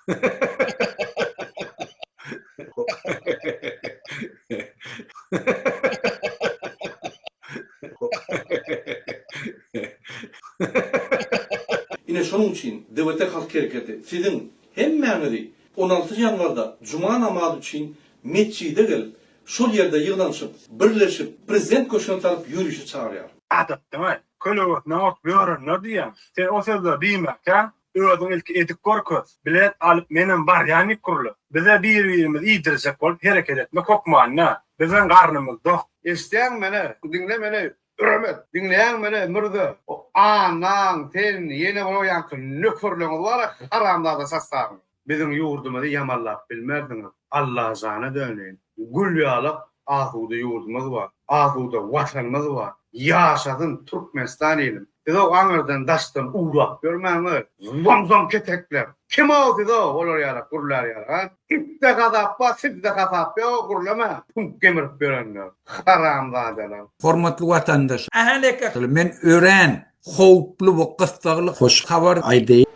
Ine şonuň üçin DWT Halk Hereketi siziň hemmäňizi 16 ýanwarda juma namazy üçin metjide gelip, şol ýerde ýygnanyşyp, birleşip, Prezident köşgüne tarap ýörişe çagyrýar. Adatdan-aý, kölegesine oturyp ýörenler diýýäň. Sen o sözleri diýmärkäň, özüň ilki edip görkez. Bilet alyp menem barýan diýip gürle. Bize bir-birimizi iýdirjek bolup hereket etmek hökman däl. Biziň garnymyz dok. Eşidýäňmi meni? Diňle meni, Üremet! Diňleýäňmi meni, Mürze? O Annaň, sen, ýene bir o ýaňky nökerleňiz bar-a, haramzada sostawyň. Biziň ýurdumyzy ýamanlap bilmersiňiz. Allajana döneýin. Gül ýalak asuda ýurdumyz bar. Asuda Watanymyz bar. Ýaşasyn Türkmenistan ilim. Siz-ow aňyrdan daşdan uwlap ýörmäň-öý. Zom-zom ketekler. Kim-ow siz-ow olar ýalak gürlär ýalak, a? Itde hasap bar, sizde hasap ýok, gürlemäň. Süňk gemirip ýörenler. Haramzadalar. Hormatly watandaşlar! Men örän Howply we gyssagly hoş habar aýdaýyn.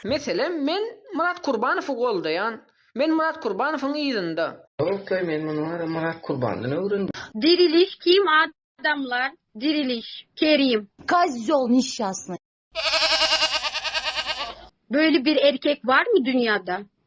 Meselem, men Myrat Kurbanowy goldaýan. Men Myrat Kurbanowyň yzynda. Ýok-laý men muny wara Myrat Kurbandan öwrendim. Diriliş kim adamlar diriliş kerim. Kozýol neşşasnyý. Böyle bir erkek var mı dünyada?